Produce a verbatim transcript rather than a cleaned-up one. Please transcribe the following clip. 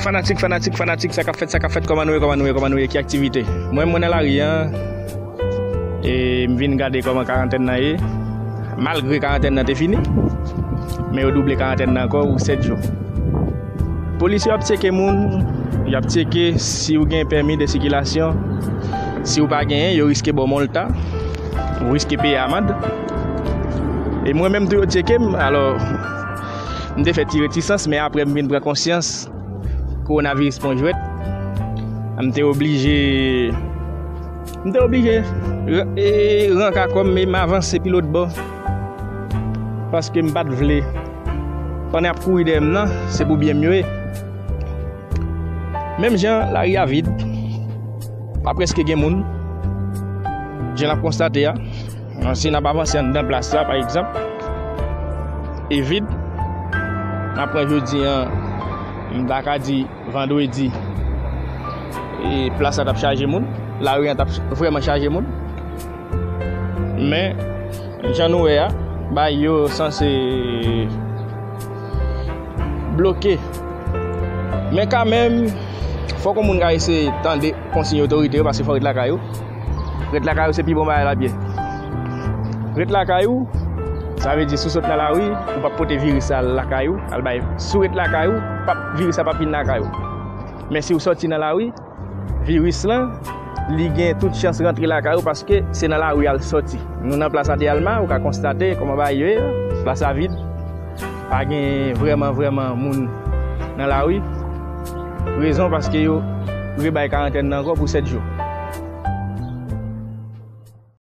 Fanatik, fanatik, fanatik, sa k ap fèt, sa k ap fèt, kòman nou ye, kòman nou ye, kòman nou ye, ki aktivite? Mwen, mwen nan lari a, e m vin gade kòman karantèn nan ye. Malgre karantèn nan te fini, men yo double karantèn nan ankò pou sèt jou. Polis yo ap tcheke moun, y ap tcheke si w gen pèmi de sikilasyon. Si w pa genyen, yo riske ba w molta, ou riske peye amand. E mwen menm tou yo tcheke m, alò, m te fè ti retisans, men apre m vin pran konsyans, kowonaviris pa yon jwèt. M te oblije, m te oblije ra-, e, ranka kò m e m avanse pi lòt bò. Paske m pa t vle. Pandan y ap kouri dèyè m nan, se pou byen m yo ye. Menm jan lari a vid, pa prèske gen moun. Jan n ap konstate a, si n ap avanse anndan plas la, pa egzanp, e vid, n ap pran jodi a, m ta ka di vandredi, e plas la t ap chaje moun, lari an t ap vrèman chaje moun. Men, jan nou wè a, bagay yo sanse bloke. Men kanmenm, fòk yon moun ka eseye tande konsiy otorite yo, paske fò w ret lakay ou. Ret lakay ou se pi bon bagay l ap ye. Ret lakay ou, sa vle di si w sot nan lari, ou p ap pote viris la lakay ou, al bay. Si w ret lakay ou, p ap, viris la p ap vin lakay ou. Men si w sòti nan lari, viris lan, li gen tout chans rantre lakay ou paske se nan lari al sòti. Nou nan plas Adelma, ou ka konstate kòman bagay yo ye, plas la vid. Pa gen vrèman, vrèman moun nan lari. Rezon paske yo rebay karantèn nan ankò pou sèt jou.